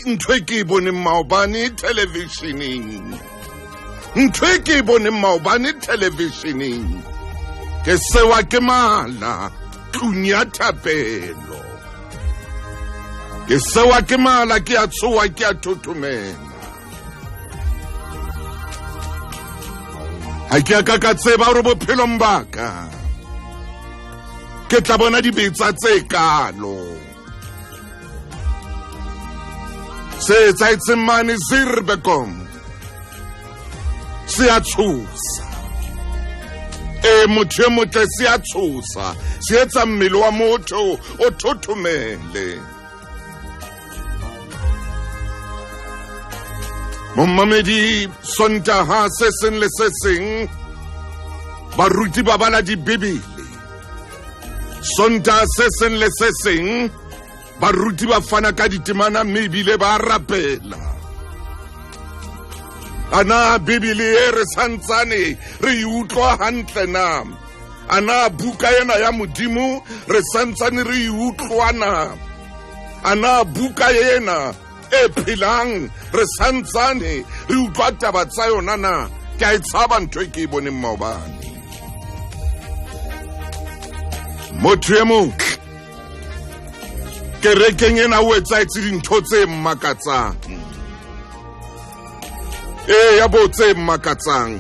Ntho e ke e boneng maobane televisioneng, ntho e ke e boneng maobane televisioneng, ke sewa ke mala tlung ya thapelo, ke sewa ke mala, ke a tshoha, ke a thothomela. Ha ke a ka ka tseba hore bophelong ba ka ke tla bona dibetsa tse kalo. Se etsahetseng mane Zuurbekom se a tshosa. E motho e motle, se a tshosa, se etsa mmele wa motho o thothomele. Momamedi, Sontaha se seng le se seng baruti ba bala dibibele. Sontaha se seng le se seng baruti ba fana ka ditemana mme ebile ba rapela. Ana Bibele e re santsane re e utlwa hantle na? Ana buka ena ya Modimo re santsane re e utlwa na? Ana buka ena e phelang re santsane re utlwa taba tsa yona na? Ke a e tshaba ntho e ke e boneng maobane. Motho e motle kerekeng ena o etsahetse dintho tse mmakatsang. E ya bo tse mmakatsang.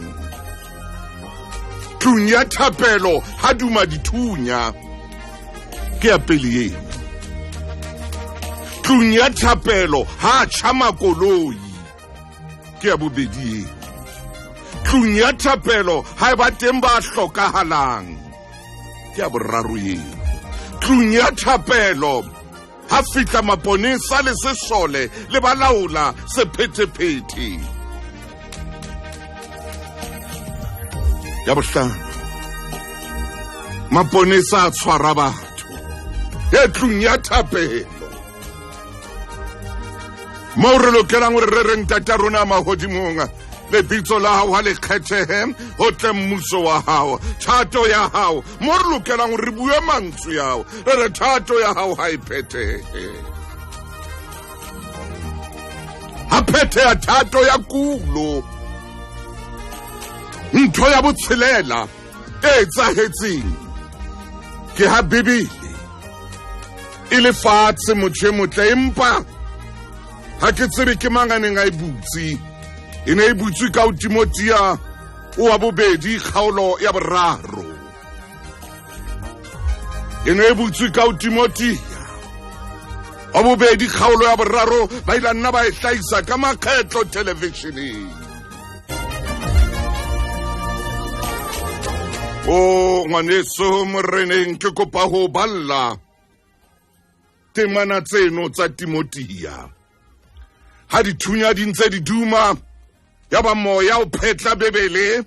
Tlung ya thapelo ha duma dithunya, ke ya pele eno. Tlung ya thapelo ha tjha makoloi, ke ya bobedi eno. Tlung ya thapelo ha e ba teng ba hlokahalang, ke ya boraro eno. Tlung ya thapelo ha fihla maponesa le sesole le balaola sephethephethe. Ya bohlano, maponesa a tshwara batho e tlung ya thapelo moo re lokelang hore re re ntata rona mahodimong, lebitso la hao ha le kgethehe, ho tle mmuso wa hao, thato ya hao. Mo re lokelang hore re bue mantswe ao, re re thato ya hao ha e phethehe. Ha phetheha thato ya kulo. Ntho ya botshelela e etsahetseng ke ha Bibele e le fatshe, motho e motle, empa ha ke tsebe ke mang a neng a e butse. E ne e butswe ka ho Timothea wa bobedi kgaolo ya boraro. E ne e butswe ka ho Timothea wa bobedi kgaolo ya boraro, ba ile nna ba e hlahisa ka makgetlo televisioneng. O ngwaneso moreneng, ke kopa ho balla temana tseno tsa Timothea. Ha dithunya di ntse di duma, ya ba moya o phetla Bibele,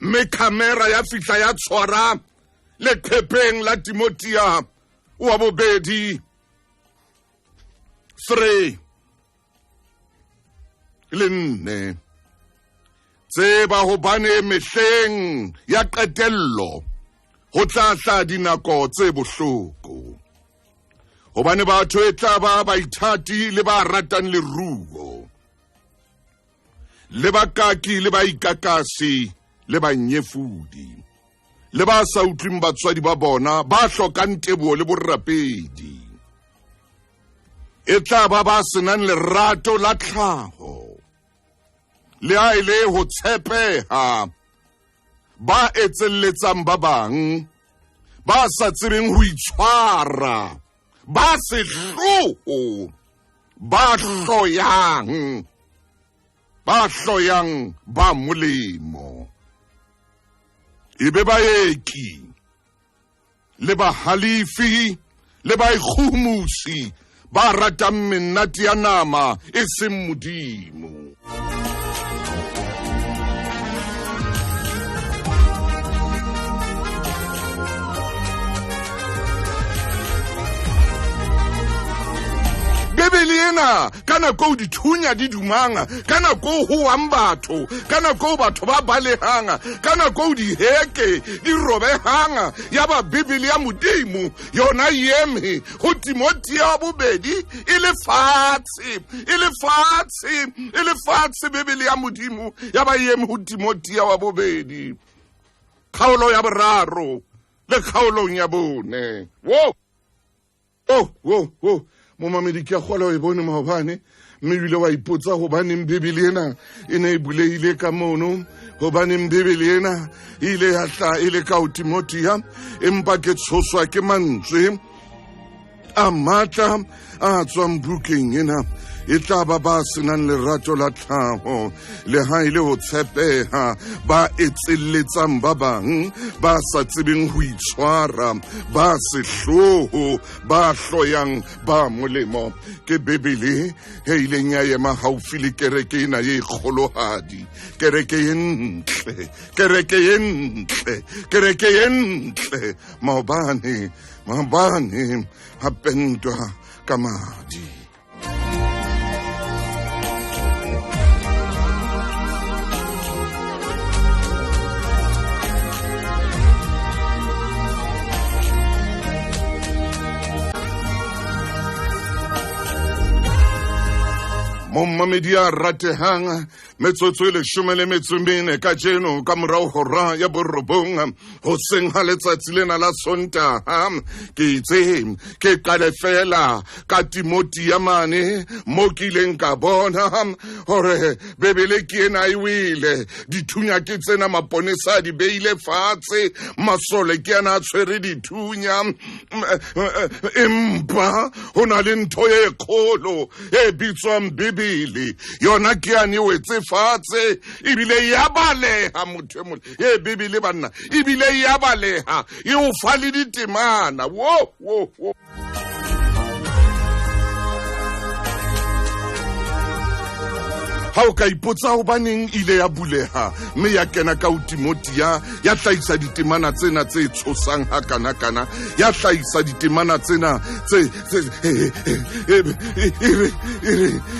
mme khamera ya fihla ya tshwara leqhepheng la Timothea wa bobedi 3 le 4. Tseba hobane mehleng ya qetello ho tla tla dinako tse bohloko, hobane batho e tla ba baithati le ba ratang leruo, le bakaki le baikakasi le banyefodi, le ba sa utlwing batswadi ba bona, ba hlokang teboho le borapedi. E tla ba ba senang lerato la tlhaho, le ha e le ho tshepeha, ba etselletsang ba bang, ba sa tsebeng ho itshwara, ba sehloho, ba hloyang, ba hloyang ba molemo, e be baeki le bahalefi le baikgohomosi, ba ratang menate ya nama e seng Modimo. Bibele ena ka nako dithunya di dumang, ka nako ho wang batho, ka nako batho ba balehang, ka nako diheke di robehang, ya ba Bibele ya Modimo yona eme ho Timothea wa bobedi e le fatshe, e le fatshe, e le fatshe. Bibele ya Modimo ya ba eme ho Timothea wa bobedi kgaolo ya boraro le kgaolong ya bone. Wo oh wo wo momamedi, ke a kgola o e bone maobane, mme ebile wa ipotsa hobaneng Bibele ena e ne e bulehile ka mono, hobaneng Bibele ena e ile ya tla e le ka ho Timothea. Empa ke tshoswa ke mantswe a matla a tswang bukeng ena. E tla ba ba senang lerato la tlhaho le ha e le ho tshepeha, ba etselletsang ba bang, ba sa tsebeng ho itshwara, ba sehloho, ba hloyang ba molemo. Ke Bibele e ileng ya ema haufi le kereke ena ye kgolohadi, kereke ye ntle, kereke ye ntle, kereke ye ntle. Maobane, maobane ha pentwa ka madi. Momamedi a ratehang, metsotso e 14 kajeno ka morao hora ya 9 hoseng ha letsatsi lena la Sontaha. Ke itse ke qale fela ka Timothea mane mo ke ileng ka bona hore Bibele ke ena e wele, dithunya ke tsena, maponesa di beile fatshe, masole ke ana a tshwere dithunya, empa ho na le ntho e kgolo e bitswang Bibele. Yona ke yane e wetse fatshe ebile ya baleha. Motho e mole e Bibele banna ebile ya baleha, e o fa le ditemana. Wo wo wo. Ha o ka ipotsa hobaneng ile ya buleha mme ya kena ka ho Timothea, ya hlahisa ditemana tsena tse tshosang hakanakana, ya hlahisa ditemana tsena tse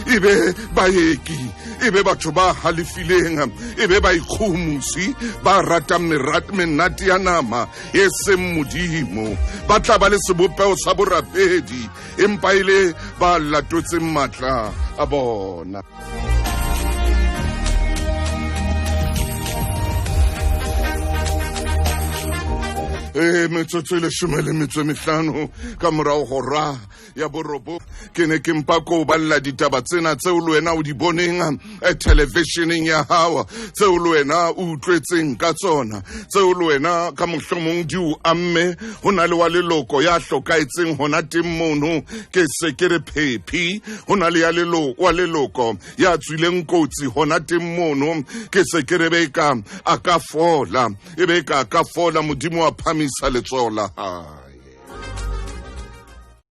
e be baeki, e be batho ba halefileng, e be baikgohomosi, ba ratang menate ya nama e seng Modimo, ba tla ba le sebopeho sa borapedi empa e le ba latotseng matla a bona. E metsotso e 15 ka morao hora ya 9, ke ne ke mpa ko balla ditaba tsena tseo le wena o di boneng televisioneng ya hao, tseo le wena o utlwetseng ka tsona, tseo le wena ka mohlomong di o amme. Ho na le wa leloko ya hlokaetseng hona teng mono, ke se ke re phephi. Ho na le ya wa leloko ya tswileng kotsi hona teng mono, ke se ke re be ka a ka fola, e be ka ka fola. Modimo wa phamisa letsoho la hae.